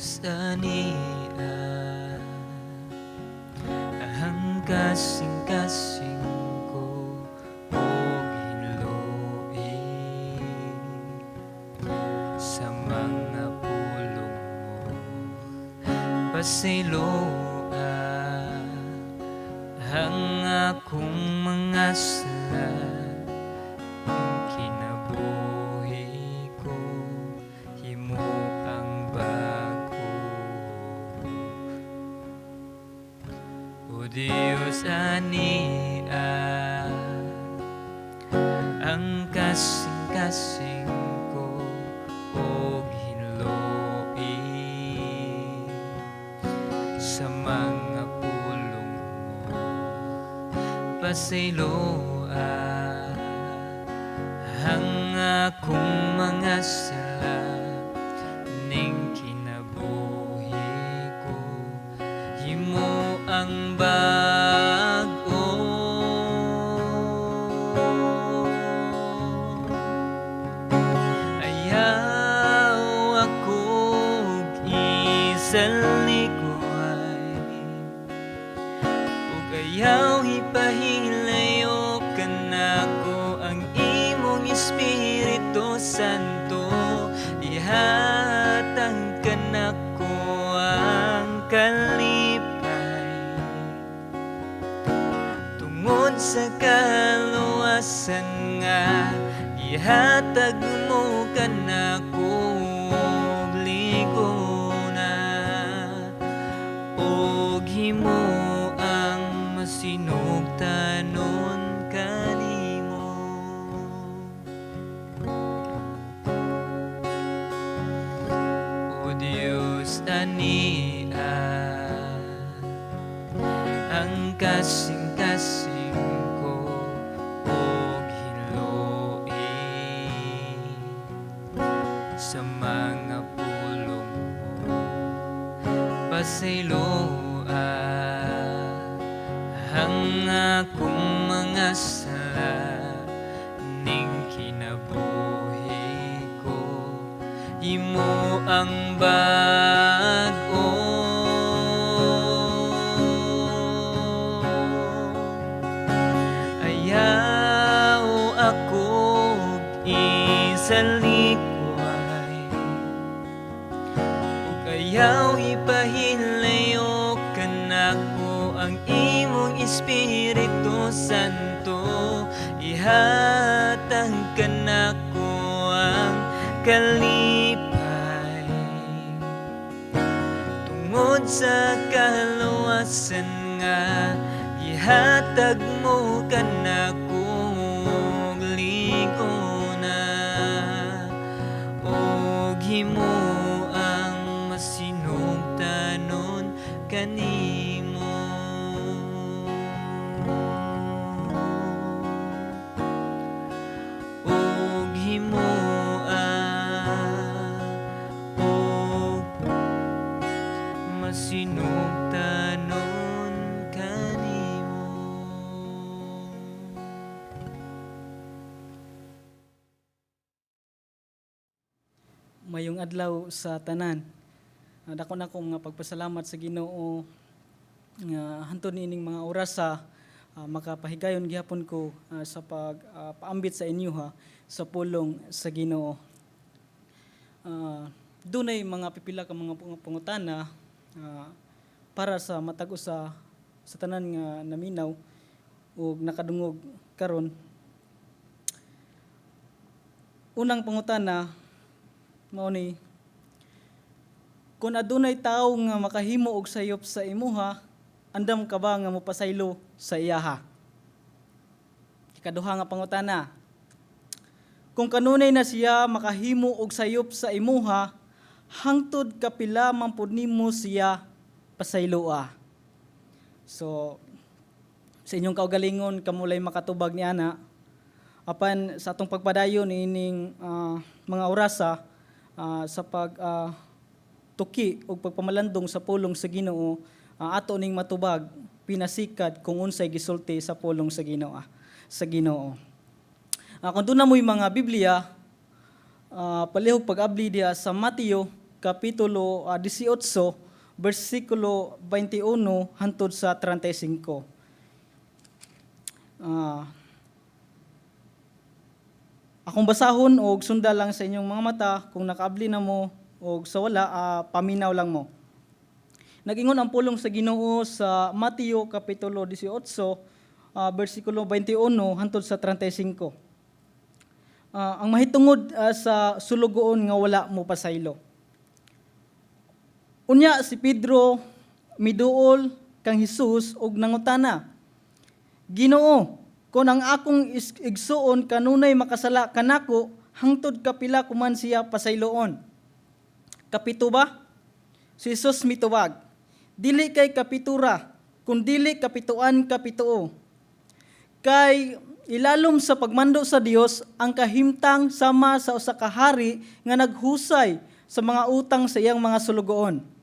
Diyos, ania ang kasing-kasing ko og hinloi sa mga pulong mo. Pasayloa ang akong mga sala, ang kinabuhi ko himo ang bag-o. O Diyos, ania ang kasing-kasing ko og hinloi sa mga pulong mo. Pasayloa ang akong mga sala, ning kinabuhi ko himo ang bag-o. Ayaw akong isalikuay ug ayaw ipahilayo kanako ang imong Espiritu Santo. Ihatag kanako ang kalipay tungod sa kaluwasan nga gihatag mo kanako og lig-on ug himo ang masinugtanon kanimo. O Dios, ania ang kasing-kasing ko og hinloi sa mga pulong mo. Pasayloa ang akong mga sala, ning kinabuhi ko himo ang bag-o. Ayaw akong isalikuay ug ayaw ipahilayo kanako ang imong Espiritu Santo. Ihatag kanako ang kalipay tungod sa kaluwasan nga gihatag mo kanako og lig-on ug himo ang masinugtanon kanimo. Ug himo og masinugtanon kanimo. Mayong adlaw sa tanan. Dako na akong mga pagpasalamat sa Ginoo nga hantod niining mga orasa makapahigayon gihapon ko sa pag paambit sa inyo ha sa pulong sa Ginoo. Dunay mga pipila ka mga pangutana para sa matag usa sa tanan nga naminaw ug nakadungog karon. Unang pangutana mao ni: kung adunay tawo nga makahimo og sayop sa imuha, andam ka ba nga mopasaylo sa iyaha? Ikaduha nga pangutana: kung kanunay na siya makahimo og sayop sa imuha, hangtod kapila man pud nimo siya pasayloa? So sa inyong kaugalingon, kamulay makatubag ni ana. Apan sa atong pagpadayon niining mga orasa sa pag tuki ug pagpamalandong sa pulong sa Ginoo, ato ning matubag pinasikad kung unsay gisulti sa pulong sa Ginoo. Sa Ginoo. Kung doon na mo'y mga Biblia, palihog pag-abli diha sa Mateo kapitulo 18 bersikulo 21 hangtod sa 35. Akong basahon og sunda lang sa inyong mga mata kung nakaabli na mo, og sa wala, paminaw lang mo. Nagingon ang pulong sa Ginoo sa Mateo kapitulo 18 bersikulo 21 hangtod sa 35. Ang mahitungod sa sulugoon nga wala mo pasaylo. Unya si Pedro miduol kang Hesus og nangutana, "Ginoo, kung ang akong igsuon kanunay makasala kanako, hangtod kapila ko man siya pasayloon? Kapito ba?" Si Jesus mitubag, "Dili kay kapitura, kun dili kapituan kapituo. Kay ilalom sa pagmando sa Dios ang kahimtang sama sa usa ka hari nga naghusay sa mga utang sa iyang mga sulugoon.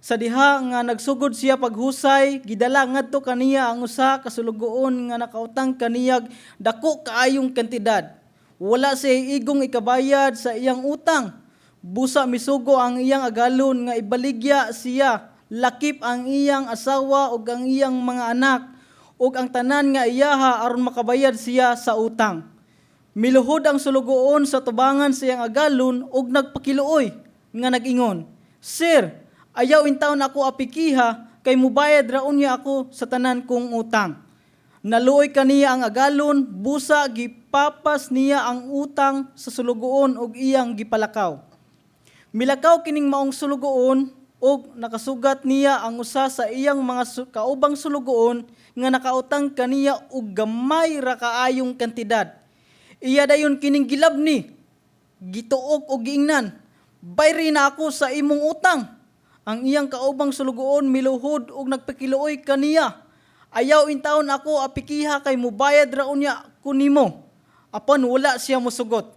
Sa diha nga nagsugod siya paghusay, gidala ngadto kaniya ang usa ka sulugoon nga nakautang kaniyag dako kaayong kantidad. Wala siya igong ikabayad sa iyang utang. Busa misugo ang iyang agalon nga ibaligya siya, lakip ang iyang asawa ug ang iyang mga anak ug ang tanan nga iyaha aron makabayad siya sa utang. Miluhod ang sulugoon sa tubangan sa iyang agalon ug nagpakiluoy nga nag-ingon, 'Sir, ayaw intawon ako apikiha kay mubayad ra unya ako sa tanan kong utang.' Naluoy kaniya ang agalon, busa gipapas niya ang utang sa sulugoon ug iyang gipalakaw. Milakaw kining maong sulugoon ug nakasugat niya ang usa sa iyang mga kaubang sulugoon nga nakautang kaniya og gamay ra kaayong kantidad. Iya dayon kining gilabni, gituok og giingnan, 'Bayri na ako sa imong utang.' Ang iyang kaubang sulugoon miluhod og nagpakiluoy kaniya, 'Ayaw intawon ako apikiha kay mubayad ra unya ko nimo.' Apan wala siya mosugot.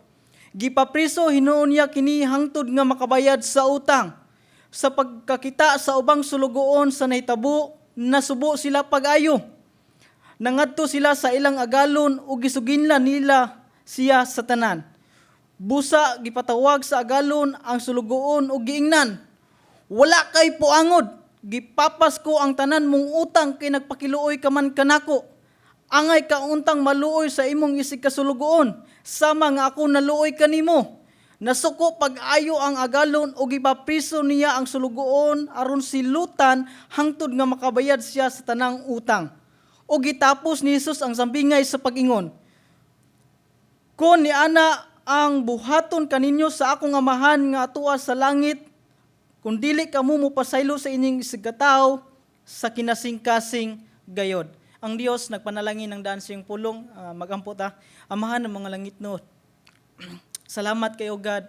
Gipapriso hinuon niya kini hangtod nga makabayad sa utang. Sa pagkakita sa ubang sulugoon sa nahitabo, nasubo sila pag-ayo. Nangadto sila sa ilang agalon ug gisuginlan nila siya sa tanan. Busa gipatawag sa agalon ang sulugoon ug giingnan, 'Wala kay puangod, gipapas ko ang tanan mong utang kay nagpakiluoy ka man kanako. Angay ka untang maluoy sa imong isig kasulugoon, sama nga ako naluoy kanimo.' Nasuko pag-ayo ang agalon ug gipapriso niya ang sulugoon aron silutan hangtod nga makabayad siya sa tanang utang." O gitapos ni Jesus ang sambingay sa pag-ingon, "Kon niana ang buhaton kaninyo sa akong Amahan nga atoa sa langit, kung dili kamo mopasaylo sa inyong isigkatawo sa kinasing-kasing gayod." Ang Dios nagpanalangin ng daan sa iyong pulong, magampo ta. Amahan ng mga langit no, salamat kayo, God,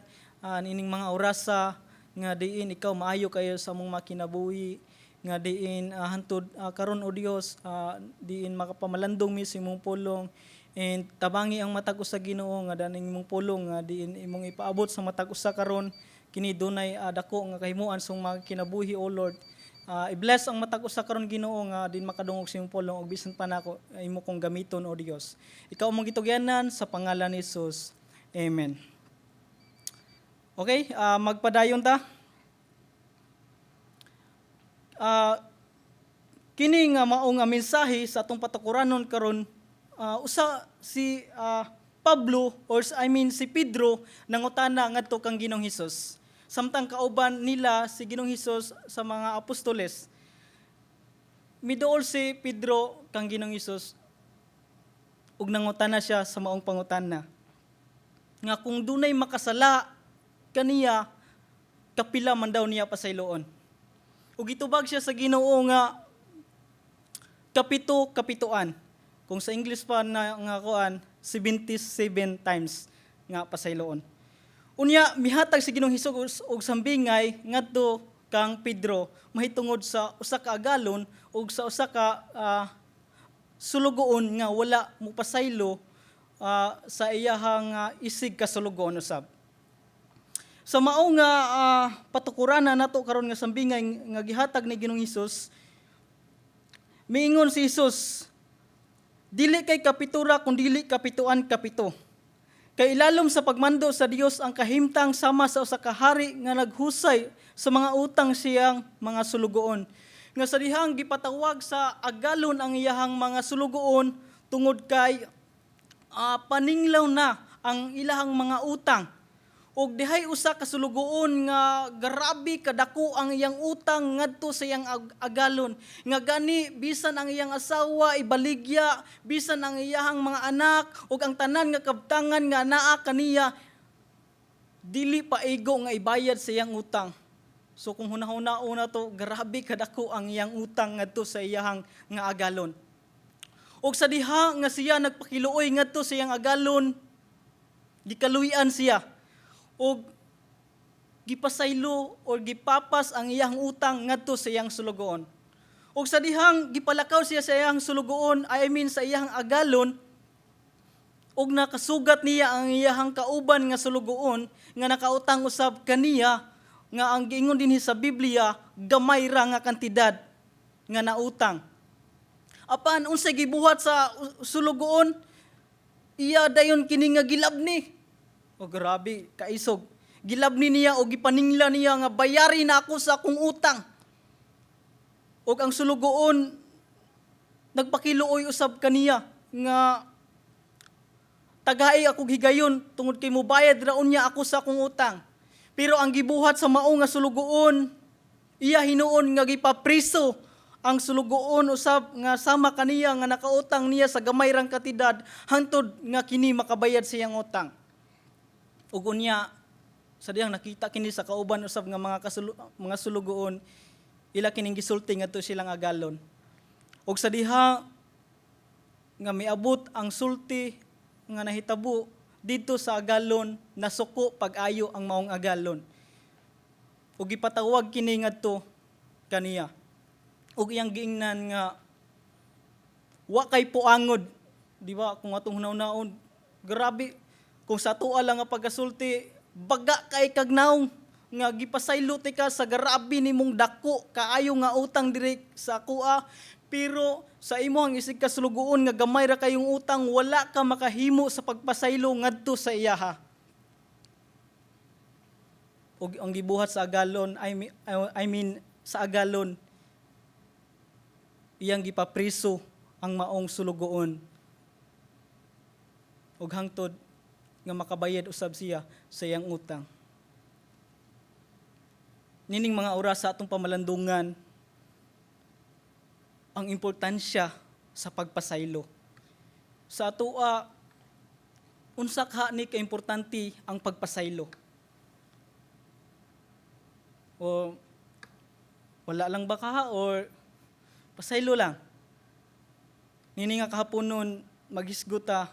ining mga orasa nga diin ikaw maayo kayo sa among makinabuhi nga diin hantod karon, o Dios, diin makapamalandong mi sa imong pulong, and tabangi ang matag usa, Ginoo, nga daning imong pulong nga diin imong ipaabot sa matag usa karon kini dunay dako nga kahimuan sa mga kinabuhi, O Lord. I-bless ang matag usa karon, Ginoo, nga din makadungog sa imong pulong ug bisan pa nako imo kong gamiton, O Dios. Ikaw among gitugyanan sa pangalan ni Jesus. Amen. Okay, magpadayon ta. Kini nga mao nga mensahe sa atong patukuranon karon, usa si Pablo or I mean si Pedro nangutana ngadto kang Ginoong Hesus. Samtang kauban nila si Ginoong Hesus sa mga apostoles. Miduol si Pedro kang Ginoong Hesus ug nangutana siya sa maong pangutana nga kung dunay makasala kaniya, kapila man daw niya pasayloon. Ug gitubag siya sa Ginoo nga kapito kapituan. Kung sa English pa na nga kuan, 77 times nga pasayloon. Unya mihatag si Ginoong Hesus og sambingay ngadto kang Pedro mahitungod sa usa ka agalon ug sa usa ka sulugoon nga wala mopasaylo sa iyahang isig kasulugoon usab. Sa mao nga patukuranan nato karon nga sambingay nga gihatag ni Ginoong Hesus, miingon si Hesus, "Dili kay kapitura kun dili kapituan kapito." Kay ilalom sa pagmando sa Dios ang kahimtang sama sa usa ka hari nga naghusay sa mga utang siyang mga sulugoon. Nga sa dihang gipatawag sa agalon ang iyahang mga sulugoon tungod kay paninglaw na ang ilahang mga utang. Og dihay usa ka sulugoon nga grabe kadako ang iyang utang ngadto sa iyang agalon. Nga gani bisan ang iyang asawa ibaligya, bisan ang iyang mga anak ug ang tanan nga kabtangan nga naa kaniya, dili paigo nga ibayad sa iyang utang. So kung hunahuna to, grabe kadako ang iyang utang ngadto sa iyang nga agalon. Og sa diha nga siya nagpakiluoy ngadto sa iyang agalon, gikaluy-an siya og gipasaylo or gipapas ang iyang utang ngadto sa iyang sulugoon. Og sa dihang gipalakaw siya sa iyang sulugoon, I mean sa iyang agalon, og nakasugat niya ang iyang kauban nga sulugoon nga nakautang usab kaniya, nga ang giingon dinhi sa Biblia, gamay ra nga kantidad nga nautang. Apan unsay gibuhat sa sulugoon? Iya dayon kini nga gilabni. O grabe, kaisog. Gilabni niya o gipaningla niya nga bayari na ako sa akong utang. Og ang sulugoon nagpakiluoy usab kaniya nga tagai ako higayon tungod kay mubayad ra unya ako sa akong utang. Pero ang gibuhat sa mao nga sulugoon, iya hinuon nga gipapriso ang sulugoon usab nga sama kaniya nga nakautang niya sa gamay rang kantidad hangtod nga kini makabayad sa iyang utang. Ug unya sa dihang nakita kini sa kauban usab nga mga sulugoon, ila kining gisulti ngadto silang agalon. Ug sa diha nga miabot ang sulti nga nahitabo didto sa agalon, nasuko pag-ayo ang maong agalon. Ug gipatawag kini ngadto kaniya. Ug iyang giingnan nga wa kay puangod, di ba? Kung atong hunahunaon, grabe kung sa atoa lang nga pagkasulti, baga kay kag nawong nga gipasaylo ka sa grabe nimong dako kaayo nga utang diri sa akoa, pero sa imong isig ka sulugoon nga gamay ra kayong utang, wala ka makahimo sa pagpasaylo ngadto sa iyaha. Ug ang gibuhat sa agalon, I mean sa agalon, iyang gipapriso ang maong sulugoon ug hangtod nga makabayad usab siya sa iyang utang. Nining mga oras sa atong pamalandungan, ang importansya sa pagpasaylo. Sa atoa, unsa ka ni kaimportante ang pagpasaylo? O wala lang ba ka or pasaylo lang? Nini nga kahaponon, maghisgot ta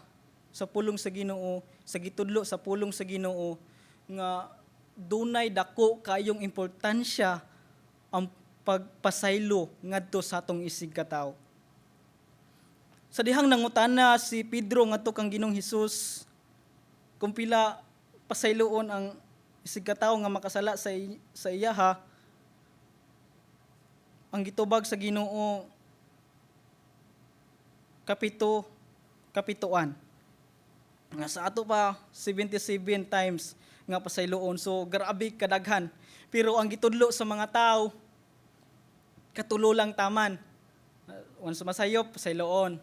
sa pulong sa Ginoo, sa gitudlo sa pulong sa Ginoo nga dunay dako kayong importansya ang pagpasaylo ngadto sa atong isig katawo. Sa dihang nangutana si Pedro ngadto kang Ginoong Hesus kung pila pasayloon ang isig katawo nga makasala sa iyaha, ang gitubag sa Ginoo, kapito kapitoan. Nga sa ato pa, 77 times nga pasayloon. So grabe kadaghan. Pero ang gitudlo sa mga tao, katulo lang taman. Once masayop, pasayloon.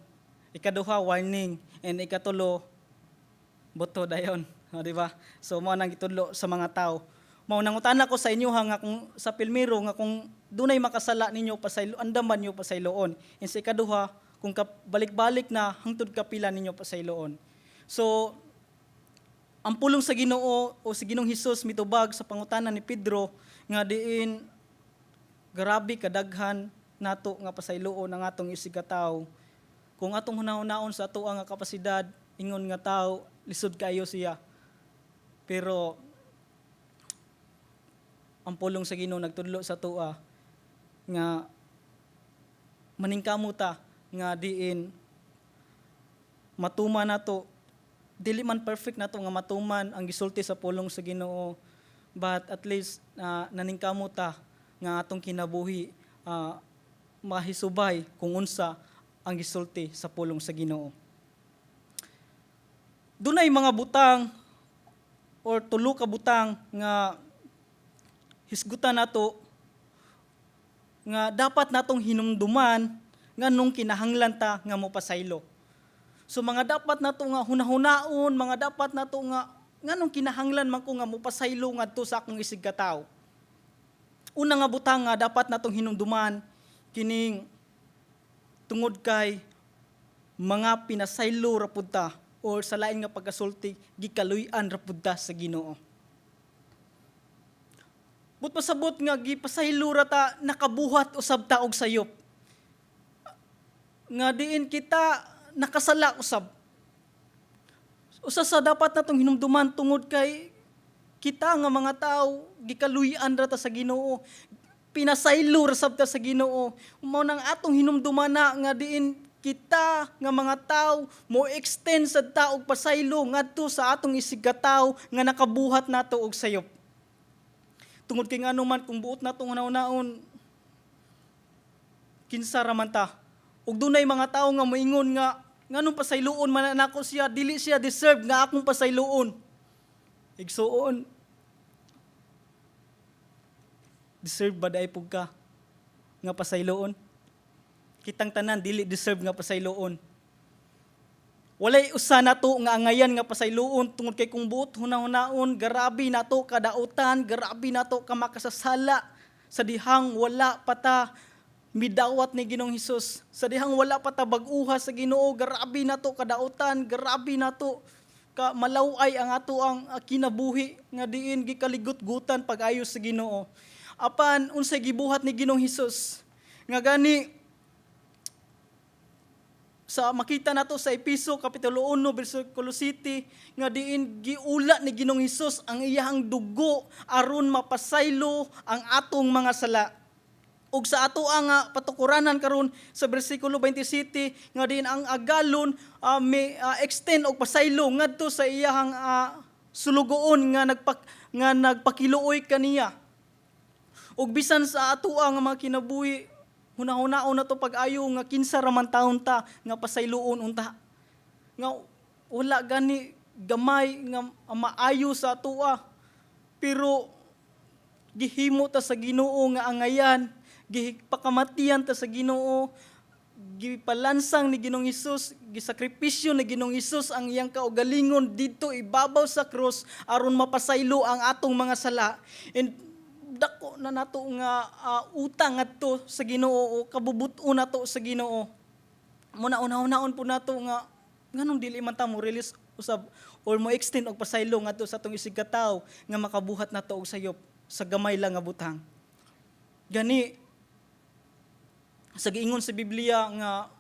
Ikaduha, warning. And ikatulo, buto dayon. O, di ba? So mao nang gitudlo sa mga tao. Mao nangutana ko sa inyo ha, nga kung sa pilmiro nga kung dunay makasala ninyo, pasaylo, andaman niyo pasayloon. And sa ikaduha, kung balik-balik na, hangtod kapila ninyo pasayloon? So ang pulong sa Ginoo o si Ginoong Hesus mitubag sa pangutana ni Pedro nga diin grabe kadaghan nato nga pasayloon ang atong isig katawo. Kung atong hunahunahon sa ato nga kapasidad, ingon nga tao, lisod kayo siya. Pero ang pulong sa Ginoo nagtudlo sa atoa nga maningkamot ta nga diin matuman nato. Dili man perfect nato nga matuman ang gisulti sa pulong sa Ginoo, but at least naningkamot ta nga atong kinabuhi mahisubay kung unsa ang gisulti sa pulong sa Ginoo. Dunay mga butang or tulo ka butang nga hisgutan nato nga dapat natong hinumduman nganong kinahanglan ta nga mopasaylo. So mga dapat nato nga hunahunaon, mga dapat nato nga nganong kinahanglan man ko nga mopasaylo ngadto sa akong isigkatawo. Una nga butang nga dapat natong hinumduman kining tungod kay mga pinasaylo ra pud ta or sa lain nga pagkasulti, gikaluy-an ra pud ta sa Ginoo. Buot pasabot nga gipasaylo ra ta, nakabuhat usab ta og sayop. Nga diin kita nakasala usab. Usa sa dapat natong hinumduman, tungod kay kita nga mga tao gikaluy-an ra ta sa Ginoo. Pinasaylo ra sab ta sa Ginoo. Mao nang atong hinumduman na nga diin kita nga mga tao mo extend sa ta og pasaylo ngadto sa atong isigkatawo nga nakabuhat nato og sayop. Tungod kay ngano man, kung buot natong hunahunaon, kinsa ra man ta? Ug dunay mga tawo nga moingon nga nganong pasayloon man nako siya, dili siya deserve nga akong pasayloon. Igsuon, deserve ba diay pud ka nga pasayloon? Kitang tanan dili deserve nga pasayloon. Walay usa nato nga angayan nga pasayloon tungod kay kung buot hunahunaon, garabi nato kadautan, garabi nato ka makasasala sa dihang wala pa ta midawat ni Ginoong Hesus. Sa dihang wala pa ta bag-uha sa Ginoo, garabi nato kadautan, garabi nato ka malaway ang ato ang kinabuhi nga diin gikaligot-gutan pag-ayo sa Ginoo. Apan unsay gibuhat ni Ginoong Hesus? Nga gani sa makita nato sa Epeso kapitulo 1 bersikulo 7 nga diin giula ni Ginoong Hesus ang iyahang dugo aron mapasaylo ang atong mga sala. Ug sa ato ang patukuranan karon sa bersikulo 27 nga diin ang agalon may extend og pasaylo ngadto sa iyahang sulugoon nga nagpakiluoy kaniya. Ug bisan sa ato ang mga kinabuhi, hunahunaon na to pag-ayo nga kinsa ra man taon ta nga pasayloon unta. Nga wala gani gamay nga maayo sa atoa. Pero gihimo ta sa Ginoo nga angayan, gipakamatian ta sa Ginoo, gipalansang ni Ginoong Hesus, gisakripisyo ni Ginoong Hesus ang iyang kaugalingon didto ibabaw sa krus aron mapasaylo ang atong mga sala. And dako na nato nga utang ngadto sa Ginoo o kabubut-on nato sa Ginoo. Muna una-unaon po nato nga nganong dili man ta mo release usab or mo extend og pasaylo ngadto sa atong isigkatawo nga makabuhat nato og sayop sa gamay lang nga butang. Gani sa giingon sa Biblia nga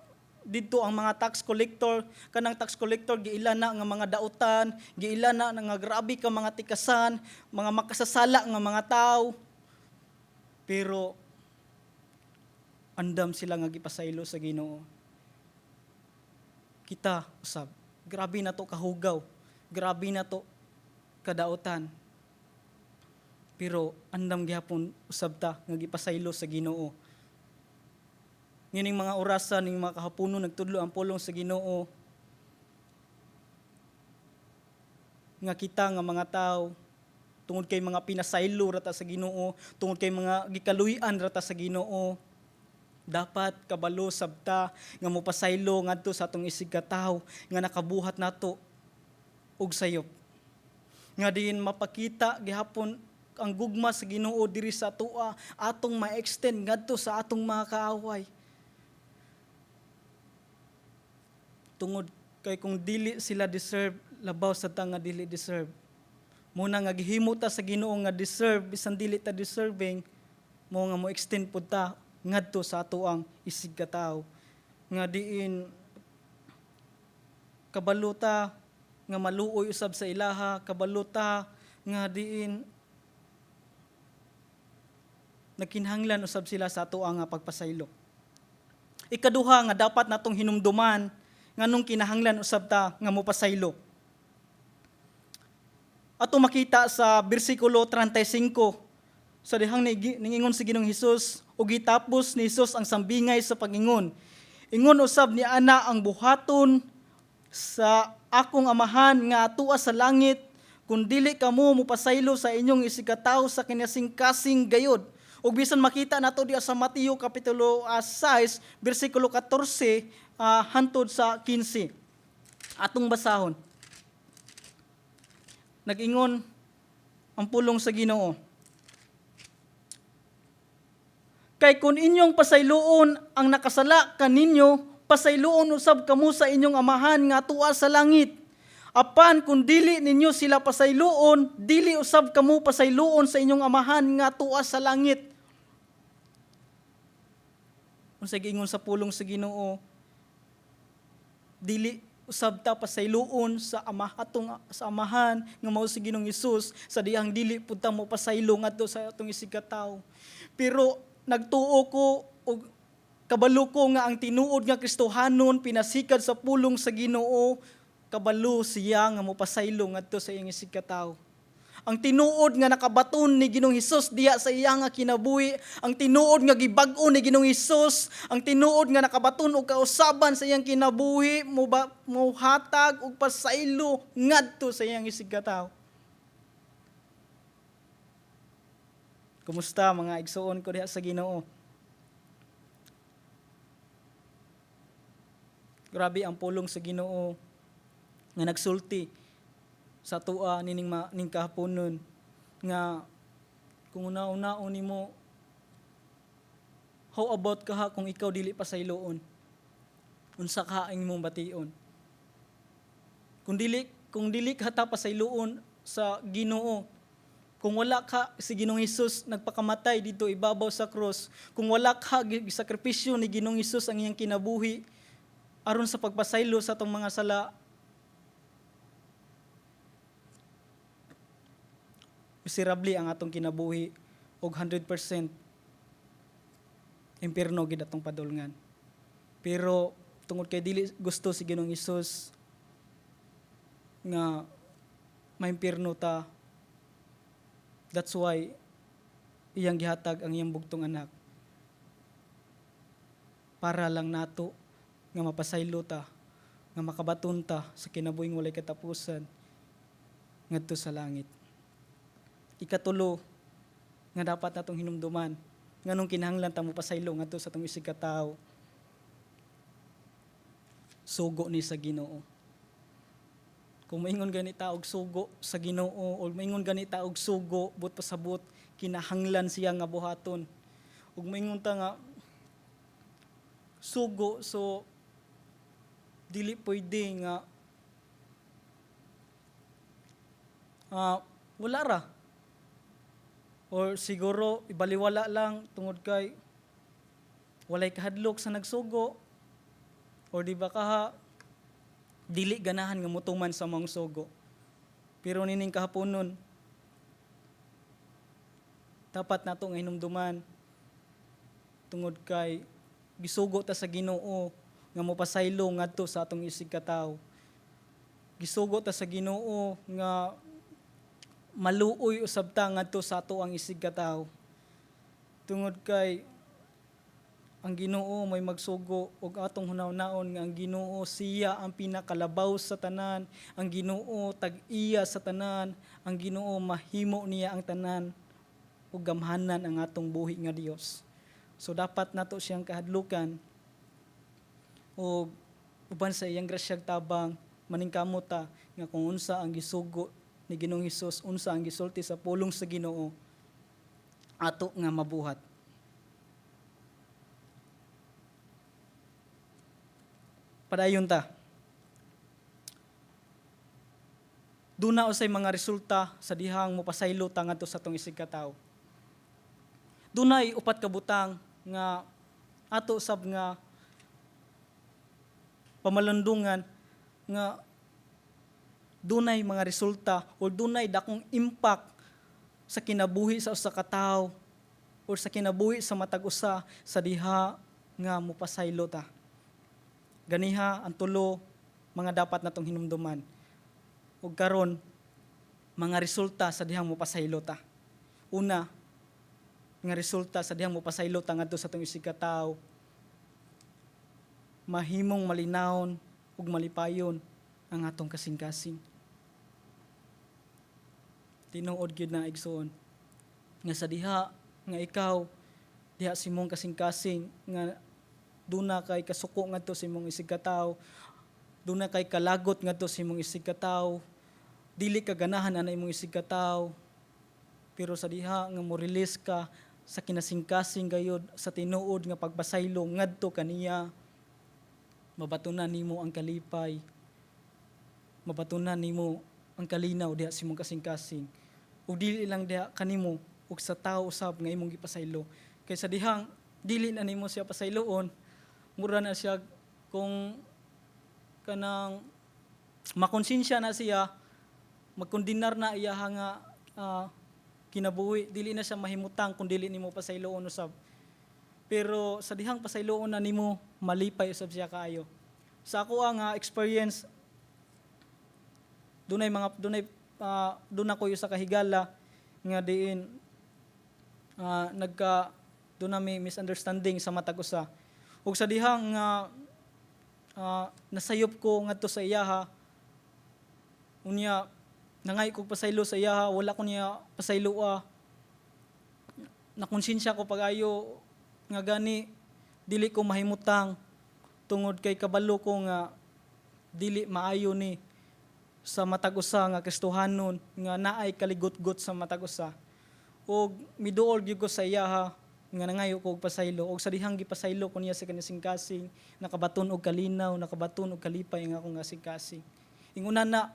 didto ang mga tax collector, kanang tax collector giila na nga mga dautan, giila na nga grabe ka mga tikasan, mga makasasala nga mga tao. Pero andam sila nga gipasaylo sa Ginoo. Kita usab, grabe na to kahugaw, grabe na to kadautan. Pero andam gihapon usab ta nga gipasaylo sa Ginoo. Nganing mga orasan ning mga kahaponon, nagtudlo ang pulong sa Ginoo nga kita nga mga tao, tungod kay mga pinasaylo ra ta sa Ginoo, tungod kay mga gikaluy-an ra ta sa Ginoo, dapat kabalo sabta nga mopasaylo ngadto sa atong isigkatawo nga nakabuhat nato og sayop. Nga diin mapakita gihapon ang gugma sa Ginoo diri sa atoa, atong ma-extend ngadto sa atong mga kaaway. Tungod kay kung dili sila deserve, labaw sa ta nga dili deserve. Muna nga gihimo ta sa Ginoo nga deserve, bisan dili ta deserving, mo nga mo extend pud ta ngadto sa ato ang isigkatawo. Nga diin kabalo ta nga maluoy usab sa ilaha, kabalo ta nga diin nagkinahanglan usab sila sa ato ang pagpasaylo. Ikaduha nga dapat natong hinumduman nganong kinahanglan usab ta nga mopasaylo. Ato makita sa bersikulo 35 sa dihang ningingon si Ginoong Hesus, ug gitapos ni Hesus ang sambingay sa pagingon. Ingon usab ni ana ang buhaton Sa akong Amahan nga atua sa langit kung dili kamo mopasaylo sa inyong isigkatawo sa kinasingkasing gayod. Ug bisan makita nato diya sa Mateo kapitulo 6 bersikulo 14 hantod sa 15. Atong basahon. Nag-ingon ang pulong sa Ginoo: "Kay kung inyong pasayloon ang nakasala kaninyo, pasayloon usab kamo sa inyong Amahan nga atua sa langit. Apan kung dili ninyo sila pasayloon, dili usab kamo pasayloon sa inyong Amahan nga atua sa langit." Unsa giingon sa pulong sa Ginoo? Dili usab ta pasayloon sa ama atong sa Amahan nga mao si Ginoong Hesus sa dihang dili pud ta mo pasaylo ngadto sa atong isigkatawo. Pero nagtuo ko og kabalo ko nga ang tinuod nga Kristohanon, pinasikad sa pulong sa Ginoo, kabalo siya nga mopasaylo ngadto sa iyang isigkatawo. Ang tinuod nga nakabaton ni Ginoong Hesus diha sa iya nga kinabuhi, ang tinuod nga gibag-o ni Ginoong Hesus, ang tinuod nga nakabaton og kausaban sa iyang kinabuhi, mohatag og pasaylo ngadto sa iyang isigkatawo. Kumusta, mga igsuon ko diha sa Ginoo? Grabe ang pulong sa Ginoo nga nagsulti sa tua nining ning kahaponon nga kung una-unaon nimo, how about kaha kung ikaw dili pasayloon? Unsa kaha ang imong bation? Kung dili ka ta pasayloon sa Ginoo, kung wala ka si Ginoong Hesus nagpakamatay dito ibabaw sa krus, kung wala ka gisakripisyo ni Ginoong Hesus ang iyang kinabuhi aron sa pagpasaylo sa atong mga sala, miserable ang atong kinabuhi og 100% impierno gid atong padulngan. Pero tungod kay dili gusto si Ginoong Hesus nga maimpierno ta, that's why iyang gihatag ang iyang bugtong anak para lang nato nga mapasaylo ta, nga makabaton ta sa kinabuhing walay katapusan ngadto sa langit. Ikatulo nga dapat natong hinumduman nganong kinahanglan ta mopasaylo ngadto sa atong isigkatawo: sugo ni sa Ginoo. Kung maingon gani ta og sugo sa Ginoo o maingon gani ta og sugo, but pasabot kinahanglan siya nga buhaton. Ug maingon ta nga sugo, so dili pwede nga wala ra. Or siguro ibaliwala lang tungod kay walay kahadlok sa nagsugo, or di ba kaha dili ganahan nga motuman sa maong sugo. Pero nining kahaponon, dapat nato nga hinumduman tungod kay gisugo ta sa Ginoo nga mopasaylo ngadto sa atong isigkatawo. Gisugo ta sa Ginoo nga maluoy usab ta ngadto sa ato ang isigkatawo. Tungod kay ang Ginoo may magsugo, ug atong hunahunahon nga ang Ginoo siya ang pinakalabaw sa tanan, ang Ginoo tag-iya sa tanan, ang Ginoo mahimo niya ang tanan ug gamhanan ang atong buhi nga Dios. So dapat nato siyang kahadlukan ug uban sa iyang grasyag tabang maningkamot ta nga kung unsa ang gisugo ni Ginoong Hesus, unsa ang gisulti sa pulong sa Ginoo, ato nga mabuhat. Padayon ta. Duna usay mga resulta sa dihang mopasaylo ta ngadto sa atong isigkatawo. Dunay upat ka butang nga ato sab nga pamalundungan nga dunay mga resulta o dunay dakong impact sa kinabuhi sa usa ka tawo o sa kinabuhi sa matag usa sa diha nga mopasaylo ta. Ganiha ang tulo mga dapat natong hinumduman. Ug karon mga resulta sa dihang mopasaylo ta. Una, nga resulta sa dihang mopasaylo ta ngadto sa atong isigkatawo, mahimong malinawon ug malipayon. Ang atong kasing-kasing. Tinuod gyud na, igsoon, nga sa diha nga ikaw diha sa imong kasing-kasing nga duna kay kasuko ngadto sa imong isigkatawo, duna kay kalagot ngadto sa imong isigkatawo, dili ka ganahan ana imong isigkatawo, pero sa diha nga mo release ka sa kinasingkasing gayod sa tinuod nga pagpasaylo ngadto kaniya, mabatunan nimo ang kalipay, mabatunan nimo ang kalinaw diha sa imong kasing-kasing, ug dili lang diha kanimo, ug sa tao usab nga imong gipasaylo. Kay sa dihang dili na nimo siya pasayloon, mura na siya kung kanang makonsensya na siya, magkondenar na iya nga kinabuhi, dili na siya mahimutang kung dili nimo pasayloon usab. Pero sa dihang pasayloon na nimo, malipay usab siya kaayo. Sa ako ang experience, dunay duna ko sa kahigala nga diin nagka duna may misunderstanding sa matag usa. Ug sa dihang nga nasayop ko ngadto sa iyaha, unya nangay ko pasaylo sa iyaha, wala ko niya pasayloa. Nakonsensya ko pag-ayo nga gani dili ko mahimutang tungod kay kabalo ko nga dili maayo ni sa matag usa nga Kristohanon nga naay kaligutgot sa matag usa. Ug miduol gyud ko sa iyaha nga nangayo ko og pasaylo, og sa dihang gipasaylo ko niya sa kasing-kasing, nakabaton og kalinaw, nakabaton og kalipay ang akong kasing-kasing. Ingon ana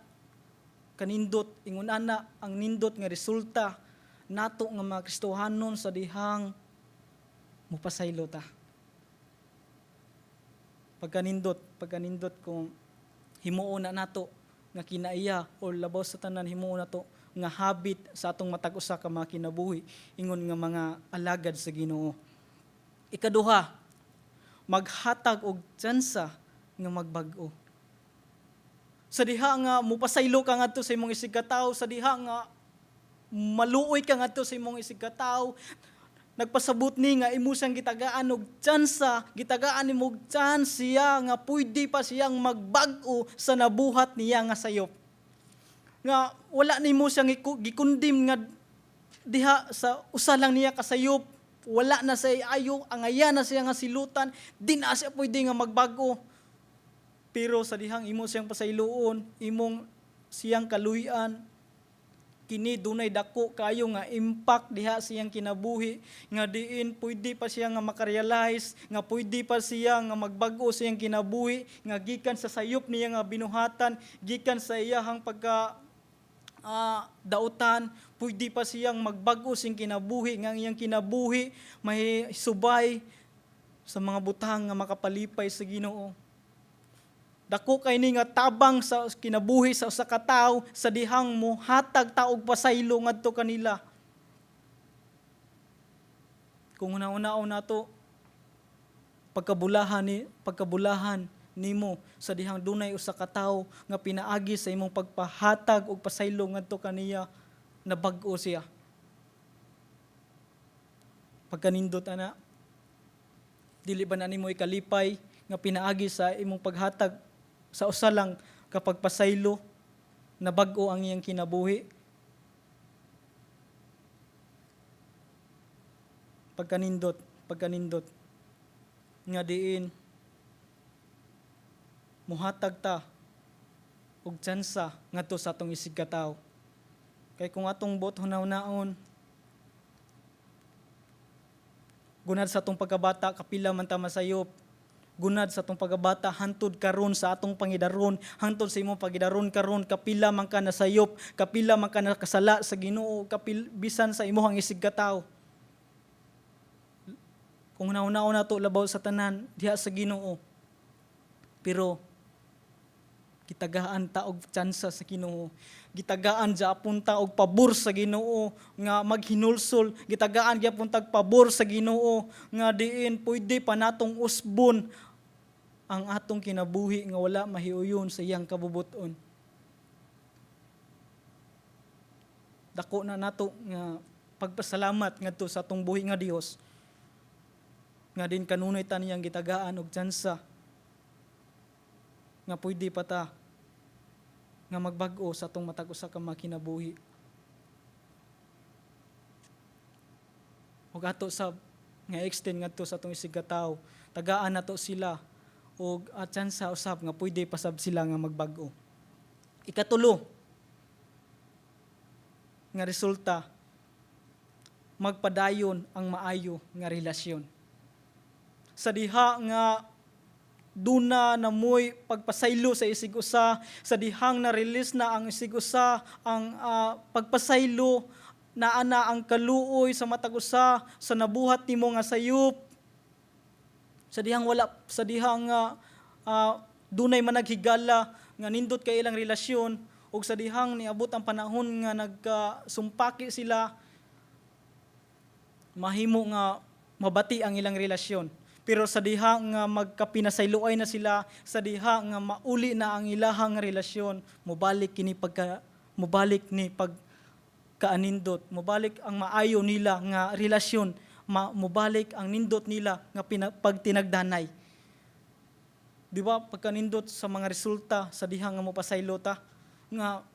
kanindot, ingon ana ang nindot nga resulta nato nga mga Kristohanon sa dihang mupasaylo ta. Pagkanindot kung himuon na nato nga kinaiya o labaw sa tanan, himuon nato nga habit sa atong matag usa ka mga kinabuhi ingon nga mga alagad sa Ginoo. Ikaduha, maghatag og tsansa nga magbag-o. Sa diha nga mupasaylo ka ngadto sa imong isigkatawo, sa diha nga maluoy ka ngadto sa imong isigkatawo, nagpasabot ni nga imo siyang gitagaan og tsansa, gitagaan nimo og chance siya nga pwede pa siyang magbag-o sa nabuhat niya nga sayop. Nga wala nimo siyang gikundim nga diha sa usa lang niya kasayop, wala na siya ayo, angaya na siya nga silutan, di na siya pwede nga magbag-o. Pero sa dihang imo siyang pasayloon, imong siyang kaluyan, kini dunay dako kayo nga impact diha siyang kinabuhi nga diin pwede pa siya nga makarealize nga pwede pa siya nga magbag-o siyang kinabuhi nga gikan sa sayop niya nga binuhatan, gikan sa iyahang pagka dautan, pwede pa siyang magbag-o siyang kinabuhi nga ang iyang kinabuhi may subay sa mga butang nga makapalipay sa Ginoo. Dako kay ni nga tabang sa kinabuhi sa usa ka tawo sa dihang mo hatag ta og pasaylo ngadto kanila. Kung una-unaon nato, pagkabulahan nimo sa dihang dunay usa ka tawo nga pinaagi sa imong pagpahatag og pasaylo ngadto kaniya, nabag-o siya. Pagkanindot ana, dili ba na nimo ikalipay nga pinaagi sa imong paghatag sa usa lang kapag pasaylo, nabag-o ang iyang kinabuhi? Pagkanindot nga diin muhatag ta og tsansa ngadto sa atong isigkatawo. Kay kung atong buot hunaw-naon, gunad sa atong pagkabata, kapila man ta masayop. Gunad sa atong pagkabata hantod karon sa atong pangidaron, hantod sa imong pagidaron karon, kapila man ka nasayop, kapila man ka nakasala sa Ginoo, kapil bisan sa imong isigkatawo. Kung hunaw-naon nato, labaw sa tanan diha sa Ginoo. Pero gitagaan ta og tsansa sa Ginoo. Gitagaan gyapon ta og pabor sa Ginoo nga maghinulsol. Gitagaan gyapon tag pabor sa Ginoo nga diin pwede pa natong usbon ang atong kinabuhi nga wala mahiuyon sa iyang kabubuton. Dako na nato nga pagpasalamat ngadto sa atong buhi nga Dios nga din kanunay ta niyang gitagaan og tsansa nga pwede pa ta Nga magbag-o sa atong matag usa ka mga kinabuhi. Ug ato sa nga extend ngadto sa atong isigkatawo, tagaan nato sila og tsansa usab nga pwede pasab sila nga magbag-o. Ikatulo nga resulta, magpadayon ang maayo nga relasyon. Sa diha nga duna na mo'y pagpasaylo sa isig usa, sa dihang na-release na ang isig usa, ang pagpasaylo, naa na ang kaluoy sa matag usa sa nabuhat nimo nga sayop. Sa dihang wala, sa dihang nga dunay managhigala nga nindot kay ilang relasyon, ug sa dihang niabot ang panahon nga nagkasumpaki sila, mahimo nga mabati ang ilang relasyon. Pero sa diha nga magkapinasayloay na sila, sa diha nga mauli na ang ilahang relasyon, mobalik kini pagka mobalik ni pag kaanindot, mobalik ang maayo nila nga relasyon, mobalik ang nindot nila nga pagtinagdanay. Di ba pagkanindot sa mga resulta sa diha nga mopasaylo ta, nga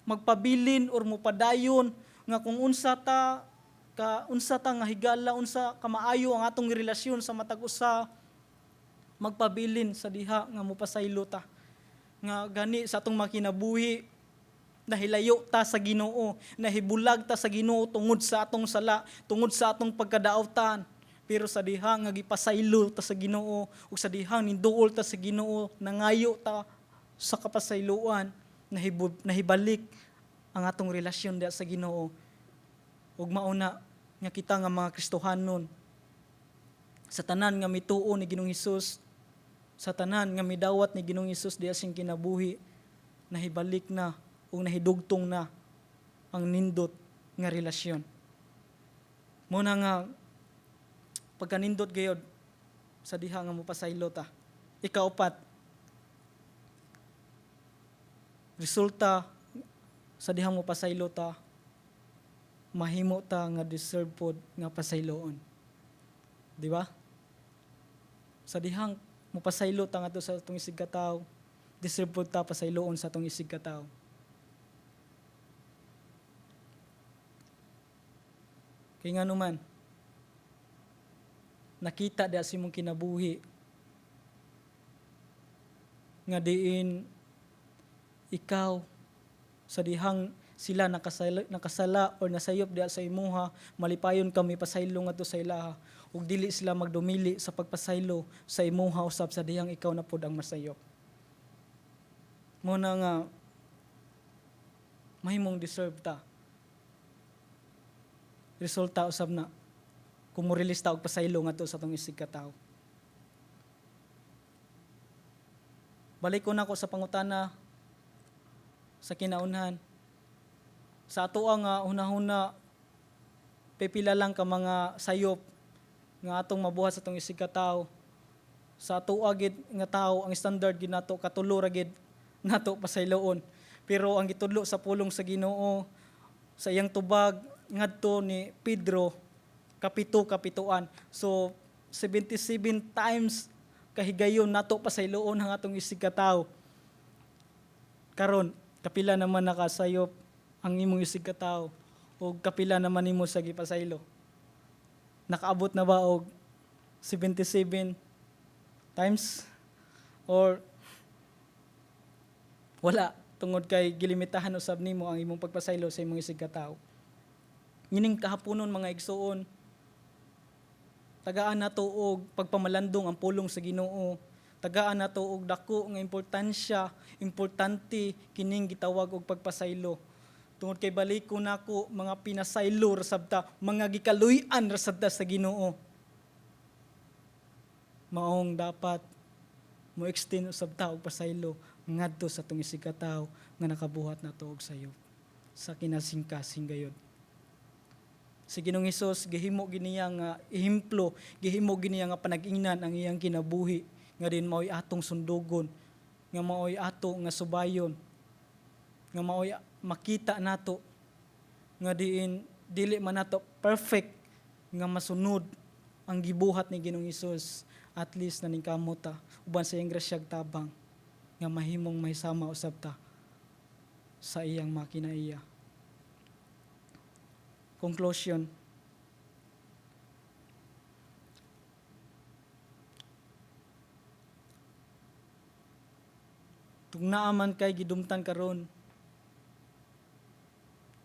magpabilin or mopadayon nga kung unsa ta nga higala, unsa kamaayo ang atong relasyon sa matag usa, magpabilin sa diha nga mopasaylo ta. Nga gani sa atong makinabuhi, nahilayo ta sa Ginoo, nahibulag ta sa Ginoo tungod sa atong sala, tungod sa atong pagkadaawtan. Pero sa diha nga gipasaylo ta sa Ginoo ug sa diha ninduol ta sa Ginoo, nangayo ta sa kapasayloan, nahibalik ang atong relasyon diha sa Ginoo. Ug mauna nga kita nga mga Kristohanon, sa tanan nga mituo ni Ginoong Hesus, sa tanan nga midawat ni Ginoong Hesus diha siyang kinabuhi, nahibalik na ug nahidugtong na ang nindot nga relasyon. Mao na nga pagkanindot gayod sa diha nga mopasaylo ta. Ikaupat, resulta sa dihang mopasaylo ta, mahimo ta nga deserve pod nga pasayloon. Di ba? Sa dihang mopasaylo ta ngadto sa atong isigkatawo, deserve pod ta pasayloon sa atong isigkatawo. Kay ngano man, nakita diha sa imong kinabuhi nga diin ikaw sa dihang sila nakasala or nasayop diha sa imuha, malipayon kami pasaylo ngadto sa ilaha ug dili sila magdumili sa pagpasaylo sa imuha usab sa dihang ikaw na pod ang masayop. Mo na nga mahimong deserve ta. Resulta usab na kung mo-release ta og pasaylo ngadto sa atong isig katawo. Balik ko nako sa pangutana sa kinaunhan. Sa ato ang hunahuna, pipila lang ka mga sayop nga atong mabuhat sa atong isig katawo. Sa ato gid nga tawo, ang standard gid nato katulo ra gid nato pasayloon. Pero ang gitudlo sa pulong sa Ginoo sa iyang tubag ngadto ni Pedro, kapito kapituan. So 77 times kahigayon nato pasayloon ang atong isig katawo. Karon kapila naman nakasayop ang imong isig katawo o kapila naman nimo sa gipasaylo? Nakaabot na ba og 77 times or wala, tungod kay gilimitahan usab nimo ang imong pagpasaylo sa imong isig katawo? Ngining kahaponon, mga igsuon, tagaan nato og pagpamalandong ang pulong sa Ginoo. Tagaan nato og dako nga importansya, importante kining gitawag og pagpasaylo. Tungod kay balik ko nako, mga pinasaylo ra sabta, mga gikaluy-an ra sabta sa Ginoo. Maong dapat mo extend usab ta og pasaylo ngadto sa atong isig katawo nga nakabuhat nato og sayo sa kinasingkasing gayod. Si Ginoong Hesus gihimo giniya nga ehemplo, gihimo giniya nga panag-ingnan ang iyang kinabuhi nga din maoy atong sundugon, nga maoy ato nga subayon, nga maoy makita nato nga diin dili man nato perfect nga masunod ang gibuhat ni Ginoong Hesus, at least naningkamot ta uban sa iyang grasyag tabang nga mahimong mahisama usab ta. Sa iyang makinaiya. Conclusion. Kung naa man kay gidumtan karon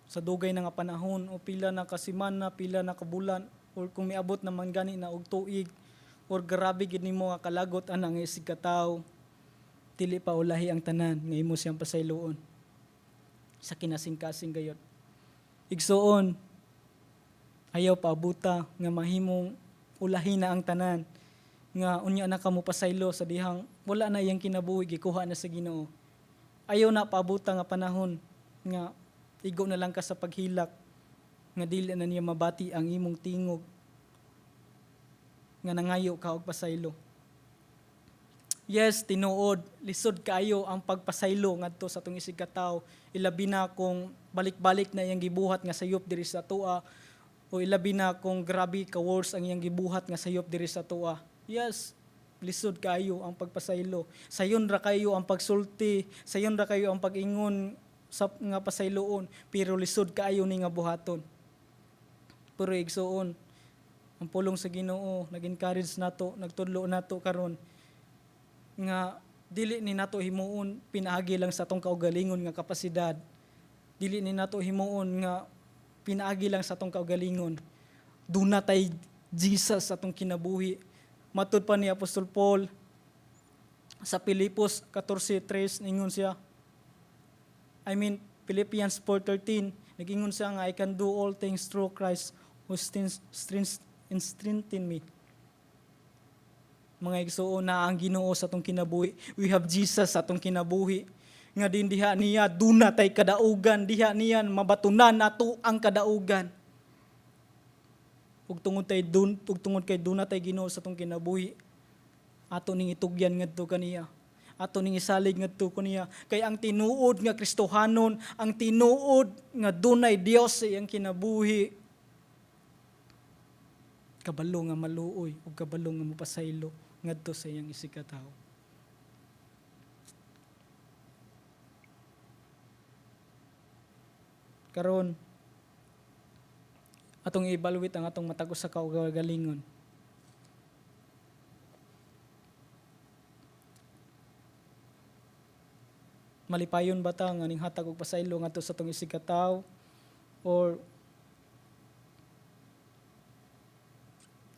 sa dugay na nga panahon o pila na ka semana, pila na ka bulan, or kung miabot naman gani na og tuig, or grabe gid nimo nga kalagot ana nga isig ka tawo, dili pa ulahi ang tanan nga imo siyang pasayloon sa kinasingkasing gayod. Igsuon, ayaw paabuta nga mahimong ulahi na ang tanan nga unya na ka mo pasaylo sa dihang wala na iyang kinabuhi, gikuha na sa Ginoo. Ayaw na paabuta nga panahon nga igo na lang ka sa paghilak nga dili na niya mabati ang imong tingog nga nangayo ka og pasaylo. Yes, tinuod, lisod kaayo ang pagpasaylo ngadto sa atong isig katawo, ilabi na kung balik-balik na iyang gibuhat nga sayop diri sa atoa, o ilabi na kung grabe ka worse ang iyang gibuhat nga sayop diri sa atoa. Yes, lisod kaayo ang pagpasaylo. Sayon ra kayo ang pagsulti, sayon ra kayo ang pag-ingon sa nga pasayloon, pero lisod kaayo ni nga buhaton. Pero igsuon, ang pulong sa Ginoo nag-encourage nato, nagtudlo nato karon nga dili ni nato himuon pinaagi lang sa atong kaugalingon nga kapasidad. Dili ni nato himuon nga pinaagi lang sa atong kaugalingon. Duna tay Jesus sa atong kinabuhi. Matud pa ni Apostol Paul sa Pilipos 14:3, ningon siya, I mean Philippians 4:13, nagingon siya nga I can do all things through Christ who strengthen me. Mga igsuon, na ang Ginoo sa atong kinabuhi. We have Jesus sa atong kinabuhi. Nga din diha niya duna tay kadaugan, diha niya mabatunan nato ang kadaugan. Ug tungod kay duna tay Ginoo sa atong kinabuhi, ato ning itugyan ngadto kaniya. Ato ning isalig ngadto kaniya. Kay ang tinuod nga Kristohanon, ang tinuod nga dunay Dios sa iyang kinabuhi, kabalo nga maluoy ug kabalo nga mopasaylo ngadto sa iyang isig ka tawo. Karon atong i-evaluate ang atong matag usa ka kaugalingon. Malipayon ba ta nga ning hatag og pasaylo ngadto sa atong isig ka tawo, or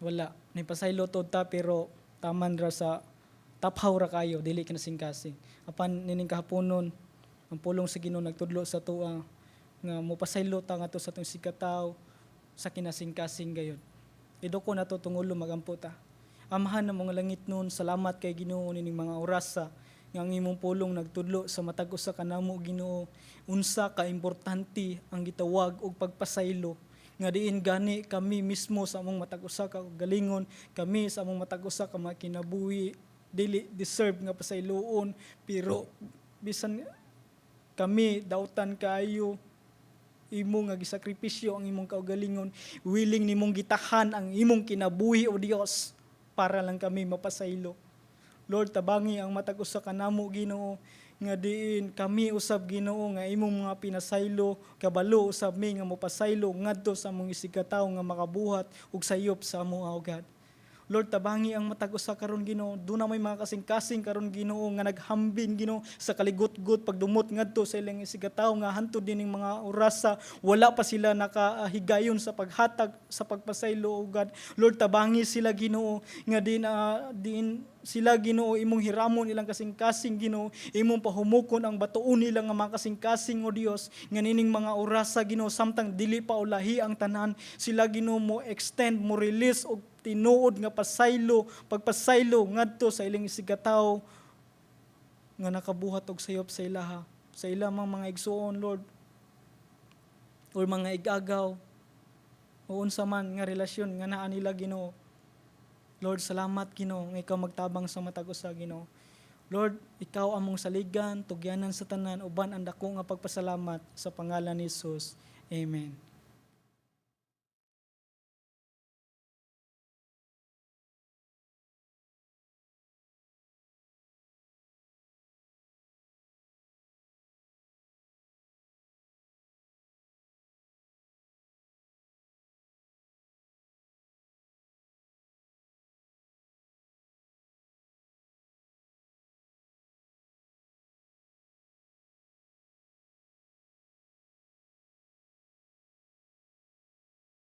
wala ni pasaylo tod ta pero taman ra sa taphaw ra kayo, dili kinasingkasing? Apan nining kahaponon, ang pulong sa Ginoo nagtudlo sa atoa nga mopasaylo ta ngadto sa atong isig ka tawo sa kinasingkasing gayud. Iduko nato tungulo, magampo ta. Amahan ng mga langit nun, salamat kay Ginoo nining mga orasa nga ang imong pulong nagtudlo sa matag usa kanamo, Ginoo, unsa ka importante ang gitawag og pagpasaylo, nga diin gani kami mismo sa among matag usa ka galingon, kami sa among matag usa ka mga kinabuhi dili deserve nga pasayloon, pero bisan kami dautan kaayo, imo nga gisakripisyo ang imong kaugalingon, willing nimong gitahan ang imong kinabuhi, o Dios, para lang kami mapasaylo. Lord, tabangi ang matag usa kanamo, Ginoo, nga diin kami usab, Ginoo, nga imong mga pinasaylo, kabalo usab mi nga mopasaylo ngadto sa among isig katawo nga makabuhat og sayop sa amo, O God. Lord, tabangi ang matag usa karon, Ginoo. Duna may mga kasing-kasing karon, Ginoo, nga naghambin, Ginoo, sa kaligutgot pagdumot ngadto sa ilang isig katawo nga hantod dining mga orasa wala pa sila nakahigayon sa paghatag sa pagpasaylo, O God. Lord, tabangi sila, Ginoo, nga din sila, Ginoo, imong hiramon ilang kasing-kasing, Ginoo, imong pahumukon ang batuon nila nga mga kasing-kasing, O Dios, nga nining mga orasa, Ginoo, samtang dili pa ulahi ang tanan, sila, Ginoo, mo extend, mo release og tinuod nga pasaylo, pagpasaylo ngadto sa ilang isig katawo nga nakabuhat og sayop sa ilaha, sa ilang mga igsuon, Lord, or mga igagaw o unsa man nga relasyon nga naa nila, Ginoo. Lord, salamat, Ginoo, nga ikaw magtabang sa matag usa, Ginoo. Lord, ikaw among saligan, tugyanan sa tanan, uban ang dako nga pagpasalamat sa pangalan ni Jesus. Amen.